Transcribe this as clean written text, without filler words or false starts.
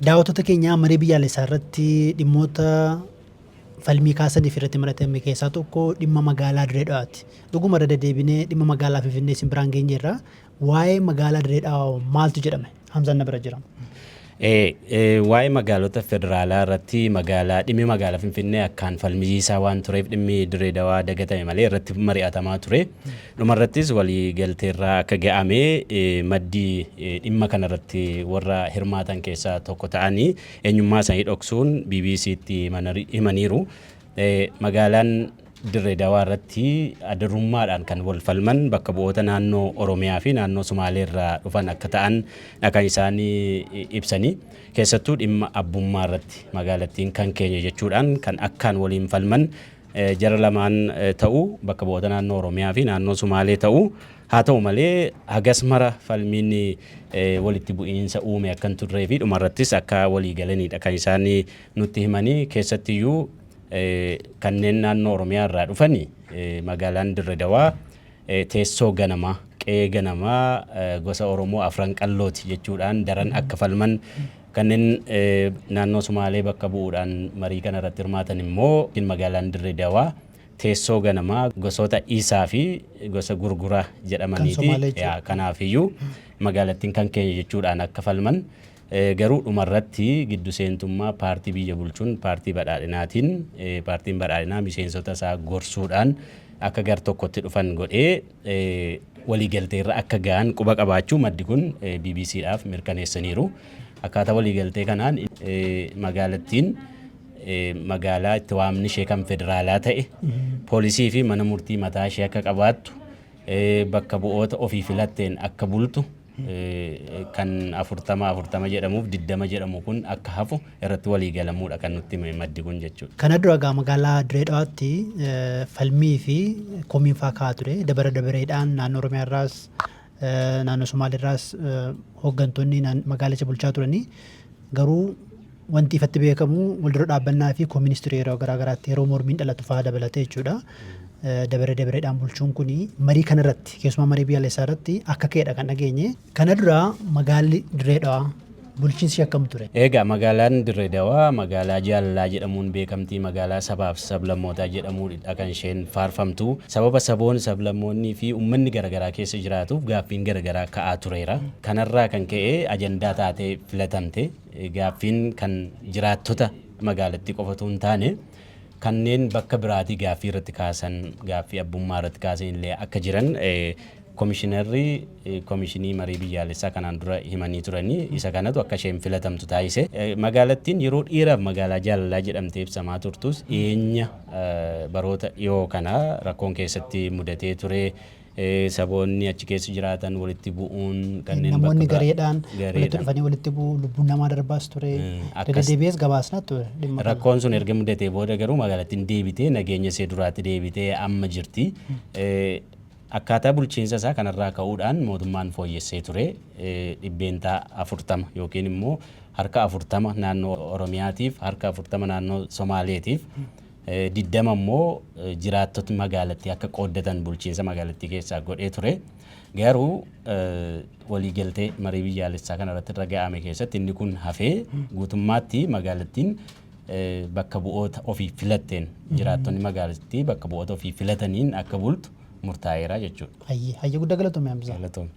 Daawwattoota keenya, marii biyyaalessaa irratti dhimmoota falmii kaasaniif irratti mari'atame keessaa tokko dhimma magaalaa Dirree Dhawaati. Dhuguma irra deddeebinee dhimma magaalaa Finfinnee isin biraan geenyeerra. Waa'ee magaalaa Dirree Dhawaa maaltu jedhame? Hamzaan na bira jira. Waa'ee magaalota federaalaa irratti magaalaa dhimmi magaalaa Finfinnee akkaan falmisiisaa waan tureef dhimmi Dirree Dawaa dagatame malee irratti mari'atamaa ture. Dhumarrattis walii galteerraa akka ga'ame maddi dhimma kanarratti warra hirmaatan keessaa tokko ta'anii eenyummaa isaanii dhoksuun BBC'tti himaniiru. Magaalaan Dirree Dawaa irratti addarummaadhaan kan wal falman bakka bu'oota naannoo Oromiyaa fi naannoo Sumaalee irraa dhufan akka ta'an kan isaan ibsanii, keessattuu dhimma abbummaa irratti magaalattiin kan keenya jechuudhaan kan akkaan waliin falman jara lamaan ta'u, bakka bu'oota naannoo Oromiyaa fi naannoo Sumaalee ta'u. Haa ta'u malee, hagas mara falmiin walitti bu'iinsa uume akka hin turree fi dhumarrattis akka walii galanidha kan isaan nutti himanii. Keessattiyyuu kanneen naannoo Oromiyaa irraa dhufani magaalaan Dirree Dawaa teessoo ganamaa, qe'ee ganamaa gosa Oromoo Afran Qallooti jechuudhaan daran akka falman, kanneen naannoo Sumaalee bakka bu'uudhaan marii kana irratti hirmaatan immoo magaalaan Dirree Dawaa teessoo ganamaa gosoota Isaa fi gosa Gurguraa jedhamaniiti. Kanaafiyyuu magaalattiin kan keenya jechuudhaan akka falman, garuu dhumarratti giddu seentummaa paartii biyya bulchuun, paartii badhaadhinaatiin, paartiin badhaadhinaa miseensota isaa gorsuudhaan akka gar tokkotti dhufan godhee waliigalteerra akka ga'an quba qabaachuu maddi kun BBCdhaaf mirkaneessaniiru. Akkaataa waliigaltee kanaan magaalattiin magaalaa itti waamni ishee kan federaalaa ta'e, poolisii fi mana murtii mataa ishee akka qabaattu, bakka bu'oota ofii filatteen akka bultu, kan 40 40 jedhamuuf 20 jedhamu kun akka hafu irratti walii galamuudha kan nutti hime maddi kun jechuudha. Kana dura egaa magaalaa Dirree Dhawaatti falmii fi komiin fa'aa ka'aa ture. Dabara dabareedhaan naannoo Oromiyaa irraas, naannoo Somaalee irraas hooggantoonni magaalicha bulchaa turanii, garuu wanti ifatti beekamu wal dura dhaabbannaa fi komiinis ture yeroo garaa garaatti, yeroo mormiin dhalatu fa'aa dabalatee jechuudha. Dabare dabareedhaan bulchuun kuni marii kanarratti, keessumaa marii biyyaalessaa irratti akka ka'edha kan dhageenye. Kana dura magaalli Dirree Dhawaa bulchiinsi akkam ture? Egaa magaalaan Dirree Dawaa magaalaa jaalalaa jedhamuun beekamtii, magaalaa sabaaf sablammootaa jedhamuudha kan isheen faarfamtu. Sababa saboonni, sablammoonnii fi uummanni garaagaraa keessa jiraatuuf gaaffiin garaagaraa ka'aa tureera. Kanarraa kan ka'e ajandaa taatee filatamte. Gaaffiin kan jiraattota magaalattii qofatu hin taane, kanneen bakka biraatii gaaffii irratti kaasan, gaaffii abbummaa irratti kaasan illee akka jiran komishinarri komishinii marii biyyaalessaa kanaan dura himanii turanii, isa kanatu akka isheen filatamtu taasise. Magaalattiin yeroo dheeraaf magaalaa jaalalaa jedhamtee ibsamaa turtus, dhiyeenya baroota dhiyoo kana rakkoon keessatti mudatee ture. Saboonni achi keessa jiraatan walitti bu'uun kanneen namoonni gareedhaan walitti dhufanii walitti bu'uu, lubbuun namaa darbaas ture. Deddeebi'ees gabaasnaa ture dhimma kana. Rakkoon sun erga mudatee booda garuu magaalattiin deebitee nageenya ishee duraatti deebitee amma jirti. Akkaataa bulchiinsa isaa kanarraa ka'uudhaan mootummaan fooyyessee ture, 40% yookiin immoo harka 40 naannoo Oromiyaatiif, harka 40 naannoo Somaaleetiif, 20 immoo jiraattotni magaalattii akka qooddatan bulchiinsa magaalattii keessaa godhee ture. Garuu waliigaltee marii biyyaalessaa kanarratti irra ga'ame keessatti inni kun hafee guutummaatti magaalattiin bakka bu'oota ofii filatteen, jiraattonni magaalattii bakka bu'oota ofii filataniin akka bultu murtaa'eera jechuudha. Hayyee, hayyee, guddaa galatoomii, Hamzaa. Galatoomii.